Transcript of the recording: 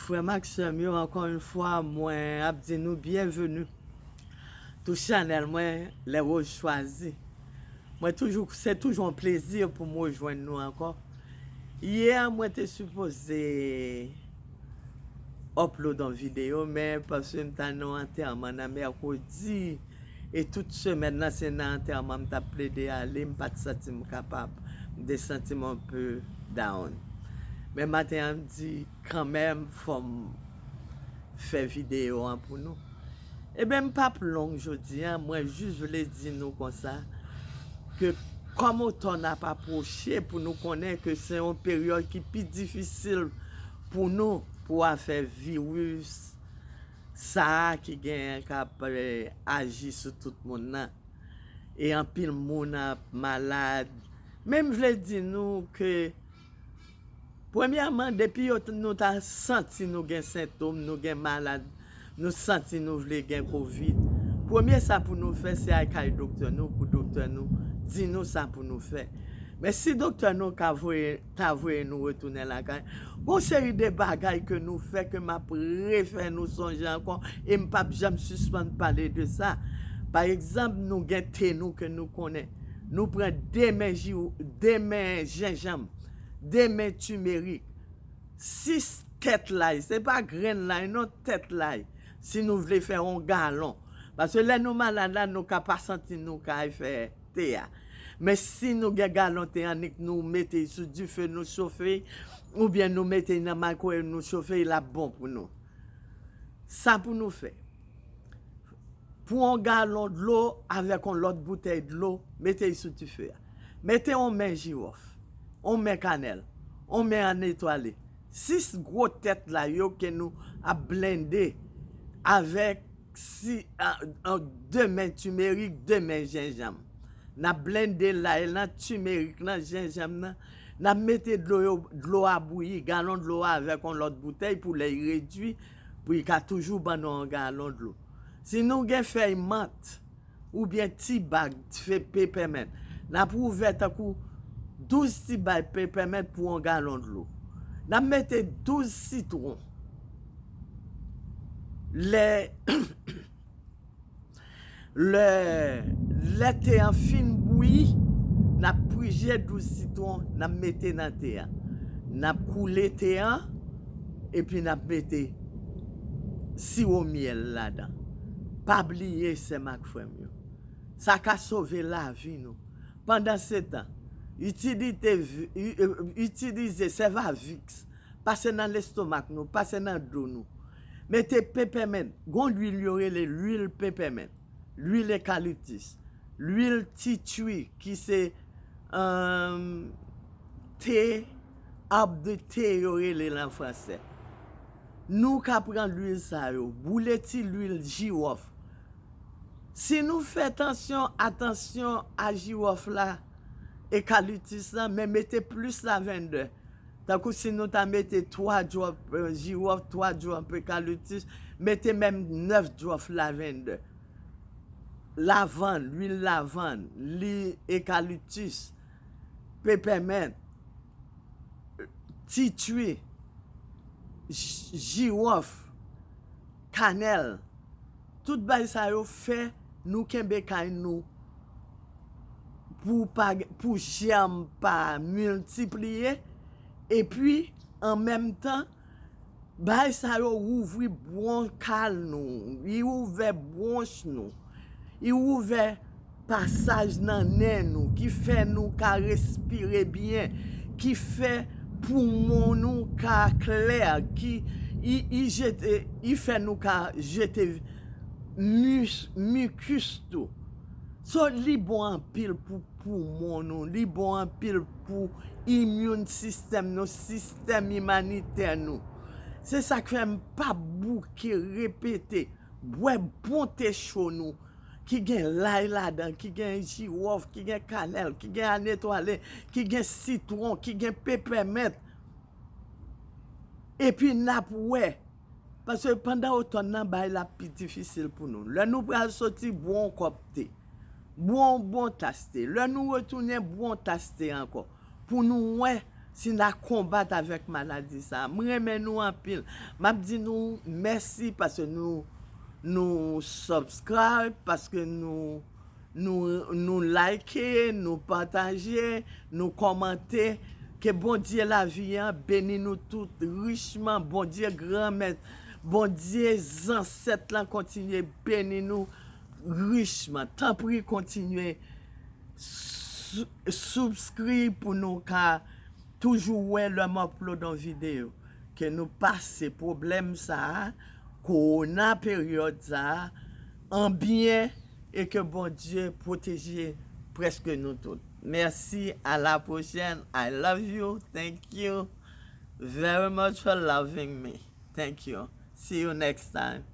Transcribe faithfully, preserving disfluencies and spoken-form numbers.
Frè m ak sè m yo, ankò yon fwa, mwen ap di nou byenveni sou chanèl mwen, Les Roses Choisies. Mwen toujou, se toujou yon plezi pou m rejwenn nou ankò. Yè, mwen te sipoze upload yon videyo, men paske m ta nan yon antèman nan mèkredi, e tout semèn nan, se nan antèman m t ap plede ale, m pa t santi m kapab. M te santi m yon pe down. Men maten an, m di, kanmenm, fò m fè videyo an pou nou. Ebyen, m p ap long jodi a, mwen jis vle di nou konsa, ke kòm otòn ap apwoche, pou nou konnen ke se yon peryòd ki pi difisil pou nou, pou afè viris sa a ki genyen k ap, eh, aji sou tout moun nan. E anpil moun ap malad. Men m vle di nou ke, premyèman, depi yo t-, nou ta santi nou gen sentòm, nou gen malad, nou santi nou vle gen kovid, premye sa pou nou fè, se al kay doktè nou, pou doktè nou di nou sa pou nou fè. Men si doktè nou ka voye, ta voye nou retounen lakay, gon seri de bagay ke nou fè, ke m ap refè nou sonje ankò, e m p ap janm sispann pale de sa. Pa egzanp, nou gen te nou ke nou konnen. Nou pran de men ji-, de men jenjanm, de men timerik, sis tèt lay, se pa grenn lay non, tèt lay. Si nou vle fè yon galon. Paske lè nou malad la, nou ka pa santi nou ka al fè te a. Men si nou gen galon te annik, nou mete l sou dife, nou chofe, oubyen nou mete l nan maykwowev, nou chofe, l ap bon pou nou. Sa pou nou fè. Pran yon galon dlo avèk yon lòt boutèy dlo, mete l sou dife a. Mete yon men jiwòf, yon men kanèl, yon men ann etwale. Sis gwo tèt lay yo ke nou ap blende avèk si, a, a, de men timerik, de men jenjanm. N ap blende lay lan, timerik lan, jenjanm nan. N ap mete dlo yo, dlo a bouyi, galon dlo a avèk yon lòt boutèy pou lè l redui, pou l ka toujou ban nou yon galon dlo. Si nou gen fèy mant, oubyen ti bag fe-, pepèmint, n ap ouvè tankou douz ti bag pepèmint pou yon galon dlo. N ap mete douz sitwon. Lè, lè, lè te an fin bouyi, n ap prije douz sitwon, n ap mete nan te a. N ap koule te a, epi n ap mete siwo myèl ladan. Pa bliye, sè m ak frè m yo, sa ka sove lavi nou. Pandansetan, itilite vi-, i-, i-, itilize Cervavix, pase nan lestomak nou, pase nan do nou. Mete pepèmint, gon lwil yo rele lwil pepèmint, lwil ekaliptis, lwil ti twi, ki se, um, te, arbre de thé yo rele l an fransè. Nou ka pran lwil sa yo, boule ti lwil jiwòf. Si nou fè tansyon, atansyon a jiwòf la, ekaliptis la, men mete plis lavendè. Tankou si nou ta mete twa dwòp, eh, jiwòf, twa dwòp ekaliptis, mete menm nèf dwòp lavendè. Lavann, lwil lavann, lwil ekaliptis, pepèmint, ti twi, j-, jiwòf, kanèl. Tout bagay sa yo fè nou kenbe kay nou pou pa, pou jèm pa miltipliye, epi an menm tan, bagay sa yo ouvri bwonkal nou, li ouvè bwonch nou, li ouvè pasaj nan nen nou, ki fè nou ka respire byen, ki fè poumon nou ka klè, ki, li, li jete, li fè nou ka jete mis-, mikis tou. So, li bon anpil pou poumon nou, li bon anpil pou immune system nou, sistèm imanitè nou. Se sa k fè m p ap bouke repete, bwè bon te cho nou, ki gen lay ladan, ki gen jiwòf, ki gen kanèl, ki gen ann etwale, ki gen sitwon, ki gen pepèmint. Epi n ap wè, paske pandan otòn nan, bagay la pi difisil pou nou. Lè nou pral soti, bwè yon kòp te, bwè yon bon tas te. Lè nou retounen, bwè yon tas te ankò, pou nou wè si n a konbat avèk maladi sa. Mwen renmen nou anpil. M ap di nou mèsi paske nou nou subscribe, paske nou nou nou like, nou pataje, nou kòmante. Ke Bondye lavi an beni nou tout richman. Bondye granmèt, Bondye zansèt lan kontinye beni nou richman. Tanpri kontinye subscribe pou nou ka toujou wè lè m upload yon videyo. Ke nou pase pwoblèm sa a, kowona peryòd sa a, an byen, e ke Bondye pwoteje prèske nou tout. Mèsi, à la prochaine. I love you. Thank you very much for loving me. Thank you. See you next time.